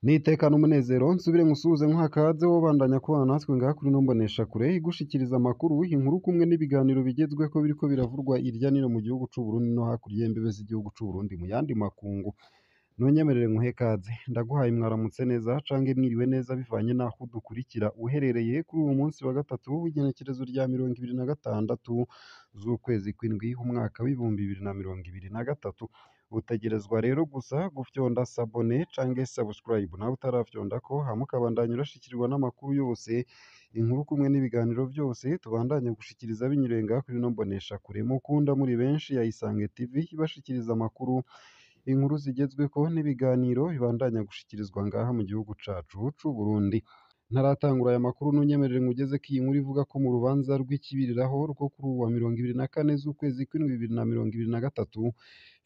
N'iteka n'umunezero nsubire nkusuhuze nkuha kaze wobandanya kubana natwe ngaha kuri ino mboneshakure igushikiriza amakuru, inkuru kumwe n'ibiganiro bigezweko biriko biravurwa irya nino mu gihugu c'Uburundi no hakurya y'imbibe z'igihugu c'Uburundi mu yandi makungu. Ntunyemerere nkuhe kaze, ndaguhaye mwaramutse neza cange mwiriwe neza bivanye n'aho udukurikira uherereye kuri uwu munsi wa gatatu w'igenekerezo rya 26 z'ukwezi kw'indwi umwaka w'2023. Utegerezwa rero gusa gufyonda sabone cange subscribe nawe utarafyondako, hama ukabandanya urashikirwa n'amakuru yose, inkuru kumwe n'ibiganiro vyose tubandanya gushikiriza binyuriye ngaha kuri ino mboneshakure mukunda muri benshi ya Isange TV, ibashikiriza amakuru, inkuru zigezweko n'ibiganiro bibandanya gushikirizwa ngaha mu gihugu cacu c'Uburundi. Ntaratangura aya makuru, ntunyemerere nkugezeko iyi nkuru ivuga ko mu rubanza rw'ikibiriraho rwo kuri uwu wa 24 z'ukwezi kw'indwi 2023,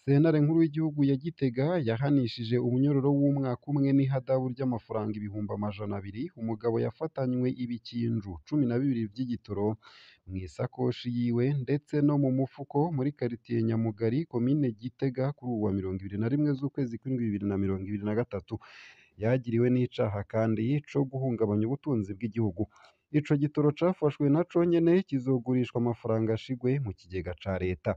sentare nkuru y'igihugu ya Gitega yahanishije umunyororo w'umwaka umwe n'ihadabu ry'amafaranga 200,000 umugabo yafatanywe ibikinju 12 vy'igitoro mw'isakoshi yiwe ndetse no mu mufuko muri karitiye Nyamugari, komine Gitega, kuri uwu wa 21 z'ukwezi kw'indwi 2023. Yagiriwe n'icaha kandi co guhungabanya ubutunzi bw'igihugu. Ico gitoro cafashwe naco nyene kizogurishwa amafaranga ashigwe mu kigega ca leta.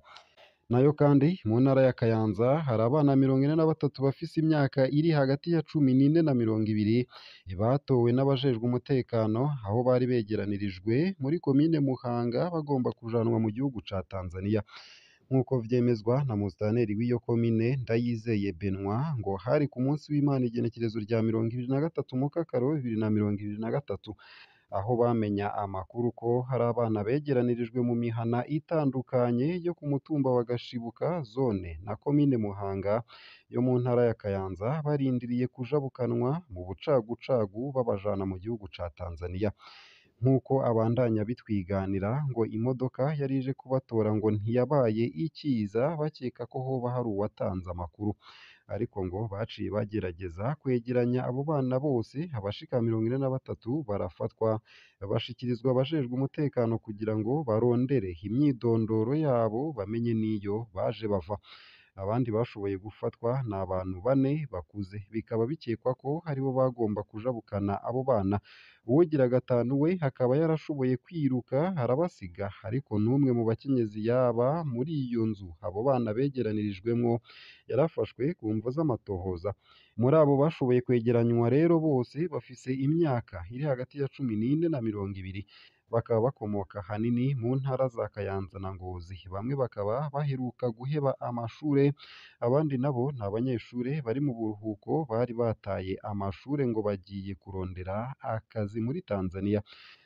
Nayo kandi mu ntara ya Kayanza hari abana 43 bafise imyaka iri hagati ya 14 na 20 batowe n'abajejwe umutekano aho bari begeranirijwe muri komine Muhanga bagomba kujanwa mu gihugu ca Tanzania. Nk'uko vyemezwa na musitanteri w'iyo komine Ndayizeye Benoit, ngo hari ku munsi w'Imana igenekerezo rya 23 Mukakaro 2023, aho bamenya amakuru ko hari abana begeranirijwe mu mihana itandukanye yo ku mutumba wa Gashibuka, zone na komine Muhanga yo mu ntara ya Kayanza, barindiriye kujabukanwa mu bucagucagu babajana mu gihugu ca Tanzania. Nk'uko abandanya bitwiganira, ngo imodoka yari ije kubatora ngo ntiyabaye ikiza, bakeka ko hoba hari uwatanze amakuru, ariko ngo baciye bagerageza kwegeranya abo bana bose, abashika 43 barafatwa bashikirizwa abajejwe umutekano kugira ngo barondere imyidondoro yabo bamenye n'iyo baje bava. Abandi bashoboye gufatwa ni abantu bane bakuze, bikaba bikekwa ko aribo bagomba kujabukana abo bana. Uwugira gatanu we akaba yarashoboye kwiruka arabasiga, ariko n'umwe mu bakenyezi yaba muri iyo nzu abo bana begeranirijwemwo yarafashwe ku mvo z'amatohoza. Muri abo bashoboye kwegeranywa rero bose bafise imyaka iri hagati ya 14 na 20, bakaba bakomoka ahanini mu ntara za Kayanza na Ngozi. Bamwe bakaba baheruka guheba amashure, abandi nabo ni abanyeshure bari mu buruhuko bari bataye amashure ngo bagiye kurondera akazi muri Tanzania.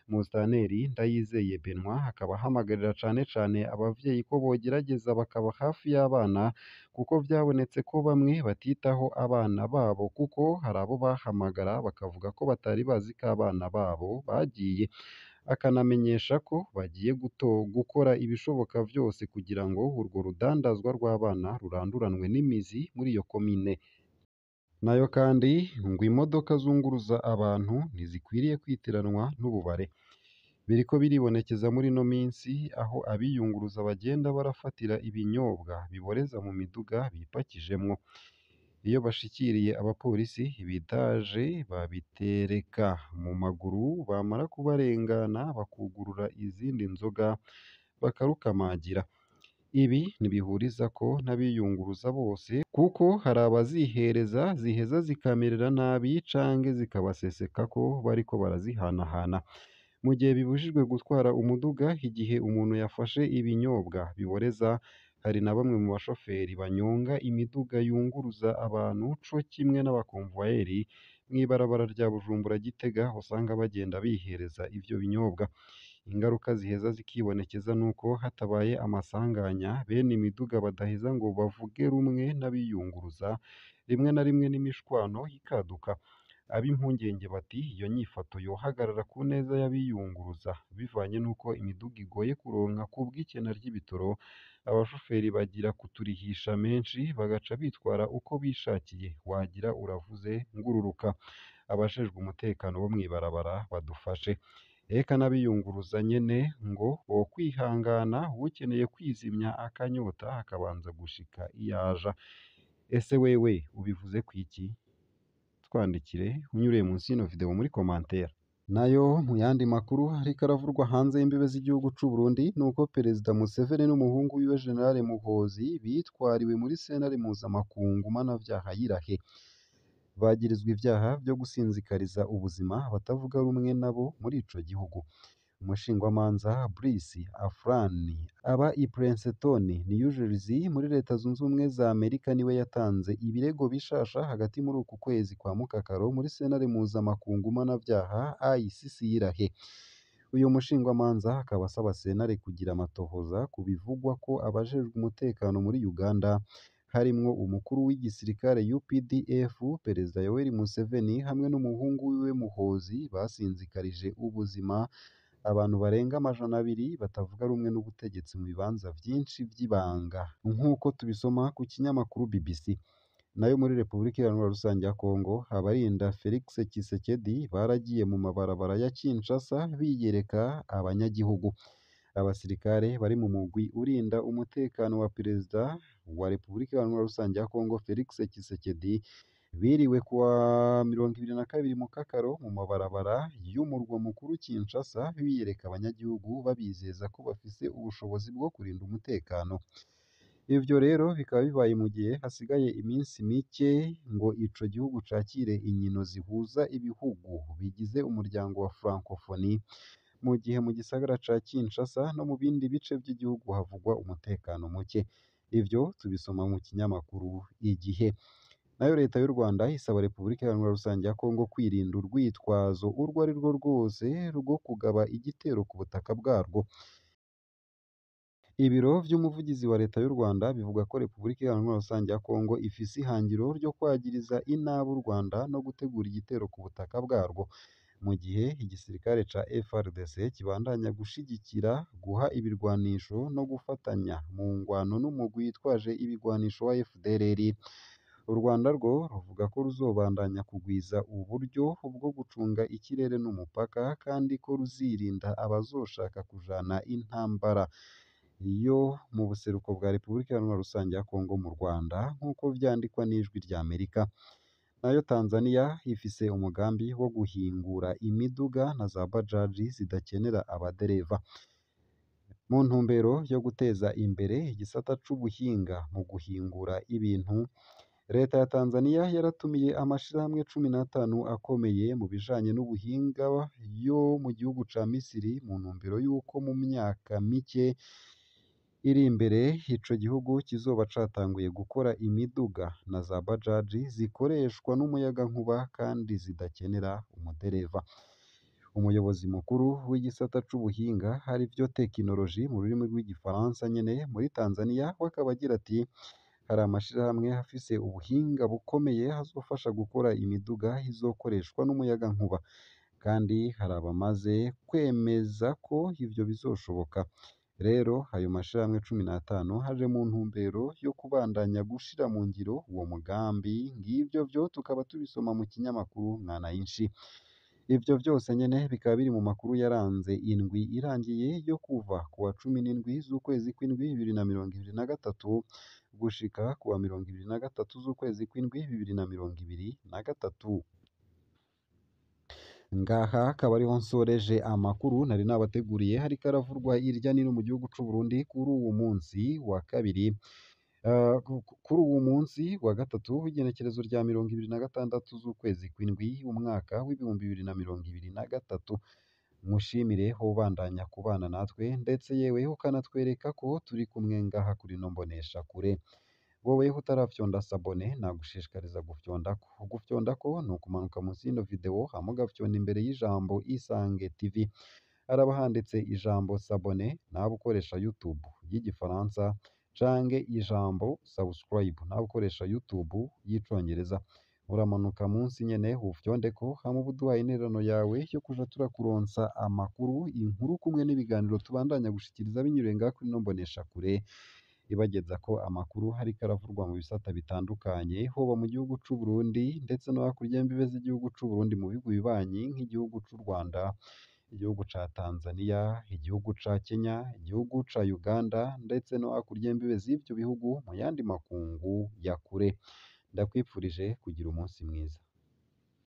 Musitanteri Ndayizeye Benoit akaba ahamagarira cane cane abavyeyi ko bogerageza bakaba hafi y'abana, kuko vyabonetse ko bamwe batitaho abana babo, kuko hari abo bahamagara bakavuga ko batari bazi ko abana babo bagiye. Akanamenyesha ko bagiye gukora ibishoboka vyose kugira ngo urwo rudandazwa rw'abana ruranduranwe n'imizi muri iyo komine. Nayo kandi ngo imodoka zunguruza abantu ntizikwiriye kwitiranwa n'ububare. Biriko biribonekeza muri ino minsi aho abiyunguruza bagenda barafatira ibinyobwa biboreza mu miduga bipakijemwo. Iyo bashikiriye abapolisi ibidaje babitereka mu maguru, bamara kubarengana bakugurura izindi nzoga bakarukamagira. Ibi ntibihurizako n'abiyunguruza bose, kuko hari abazihereza ziheza zikamerera nabi canke zikabasesekako bariko barazihanahana. Mu gihe bibujijwe gutwara umuduga igihe umuntu yafashe ibinyobwa biboreza, hari na bamwe mu bashoferi banyonga imiduga yunguruza abantu co kimwe n'abakomvuwayeri mw'ibarabara rya Bujumbura Gitega usanga bagenda bihereza ivyo binyobwa. Ingaruka ziheza zikibonekeza nuko hatabaye amasanganya, bene imiduga badaheza ngo bavuge rumwe n'abiyunguruza, rimwe na rimwe n'imishwano ikaduka. Ab'impungenge bati iyo nyifato yohagarara ku neza y'abiyunguruza, bivanye n'uko imiduga igoye kuronka kubw'ikena ry'ibitoro, abashoferi bagira kuturihisha menshi bagaca bitwara uko bishakiye, wagira uravuze ngururuka. Abajejwe umutekano bo mw'ibarabara badufashe. Eka n'abiyunguruza nyene ngo bokwihangana, uwukeneye kwizimya akanyota akabanza gushika iyo aja. Ese wewe ubivuze kwiki? Twandikire unyuriye munsi y'ino video muri commentaire. Nayo mu yandi makuru ariko aravurwa hanze y'imbibe z'igihugu c'u Burundi nuko Perezida Museveni n'umuhungu wiwe General Muhoozi bitwariwe muri sentare mpuzamakungu mpanavyaha y'Irahe. Bagirizwa ivyaha vyo gusinzikariza ubuzima abatavuga rumwe nabo muri ico gihugu. Umushingwamanza Brice Afrani aba i Princeton, New Jersey muri Leta Zunze Ubumwe za Amerika niwe yatanze ibirego bishasha hagati muri uku kwezi kwa Mukakaro muri sentare mpuzamakungu mpanavyaha ICC y'Irahe. Uyu mushingwamanza akaba asaba sentare kugira amatohoza ku bivugwa ko abajejwe umutekano muri Uganda harimwo umukuru w'igisirikare UPDF, Perezida Yoweri Museveni hamwe n'umuhungu wiwe Muhoozi basinzikarije ubuzima abantu barenga 200 batavuga rumwe n'ubutegetsi mu bibanza vyinshi vy'ibanga nk'uko tubisoma ku kinyamakuru BBC. Nayo muri Repubulika Iharanira Rusange ya Kongo, abarinda Felix Tshisekedi baragiye mu mabarabara ya Kinshasa biyereka abanyagihugu. Abasirikare bari mu mugwi urinda umutekano wa Perezida wa Repubulika Iharanira Rusange ya Kongo Felix Tshisekedi biriwe kuwa 22 Mukakaro mu mabarabara y'umurwa mukuru Kinshasa biyereka abanyagihugu babizeza ko bafise ubushobozi bwo kurinda umutekano. Ivyo rero bikaba bibaye mu gihe hasigaye iminsi mike ngo ico gihugu cakire inkino zihuza ibihugu bigize umuryango wa Francophonie, mu gihe mu gisagara ca Kinshasa no mu bindi bice vy'igihugu havugwa umutekano muke. Ivyo tubisoma mu kinyamakuru Igihe. Nayo leta y'u Rwanda isaba Repubulika Iharanira Rusange ya Kongo kwirinda urwitwazo urwo ari rwo rwose rwo kugaba igitero ku butaka bwarwo. Ibiro vy'umuvugizi wa leta y'u Rwanda bivuga ko Repubulika Iharanira Rusange ya Kongo ifise ihangiro ryo kwagiriza inabi u Rwanda no gutegura igitero ku butaka bwarwo, mu gihe igisirikare ca FARDC kibandanya gushigikira, guha ibirwanisho no gufatanya mu ngwano n'umugwi witwaje ibigwanisho wa FDLR. U Rwanda rwo ruvuga ko ruzobandanya kugwiza uburyo bwo gucunga ikirere n'umupaka kandi ko ruzirinda abazoshaka kujana intambara yo mu buseruko bwa Repubulika Iharanira Rusange ya Kongo mu Rwanda nk'uko vyandikwa n'Ijwi rya Amerika. Nayo Tanzania ifise umugambi wo guhingura imiduga na za bajaji zidakenera abadereva, mu ntumbero yo guteza imbere igisata c'ubuhinga mu guhingura ibintu. Leta ya Tanzania yaratumiye amashirahamwe 15 akomeye mu bijanye n'ubuhinga yo mu gihugu ca Misiri mu ntumbero y'uko mu myaka mike iri imbere ico gihugu kizoba catanguye gukora imiduga na za bajaji zikoreshwa n'umuyagankuba kandi zidakenera umudereva. Umuyobozi mukuru w'igisata c'ubuhinga arivyo tekinoloji mu rurimi rw'igifaransa nyene muri Tanzania we akaba agira ati: hari amashirahamwe afise ubuhinga bukomeye azofasha gukora imiduga izokoreshwa n'umuyagankuba, kandi hari abamaze kwemeza ko ivyo bizoshoboka. Rero ayo mashirahamwe 15 aje mu ntumbero yo kubandanya gushira mu ngiro uwo mugambi. Ngivyo vyo tukaba tubisoma mu kinyamakuru Mwananchi. Ivyo vyose nyene bikaba biri mu makuru yaranze indwi irangiye yo kuva kuwa 17 z'ukwezi kw'indwi 2023 gushika kuwa 23 z'ukwezi kw'indwi 2023. Ngaha akaba ariho nsoreje amakuru nari nabateguriye hariko aravurwa irya nino mu gihugu c'u Burundi kuri uwu munsi wa kabiri. Kuri uwu munsi wa gatatu w'igenekerezo rya 26 z'ukwezi kw'indwi umwaka w'2023. Mushimire ubandanya kubana natwe ndetse yewe ukanatwereka ko turi kumwe ngaha kuri ino mboneshakure. Wowe utarafyonda sabone nagushishikariza gufyondako. Gufyondako ni ukumanuka munsi y'ino video hama ugafyonda imbere y'ijambo Isange TV. Haraba handitse ijambo sabone nawe ukoresha YouTube y'igifaransa canke ijambo subscribe nawe ukoresha YouTube y'icongereza. Uramanuka munsi nyene ufyondeko hama ube uduhaye intererano yawe yo kuja turakuronsa amakuru, inkuru kumwe n'ibiganiro tubandanya gushikiriza binyuriye ngaha kuri ino mboneshakure ibageza ko amakuru hariko aravurwa mu bisata bitandukanye, hoba mu gihugu c'u Burundi ndetse no hakurya y'imbibe z'igihugu c'u Burundi mu bihugu bibanyi nk'igihugu c'u Rwanda, igihugu ca Tanzania, igihugu ca Kenya, igihugu ca Uganda ndetse no hakurya y'imbibe z'ivyo bihugu mu yandi makungu ya kure. Ndakwifurije kugira umunsi mwiza.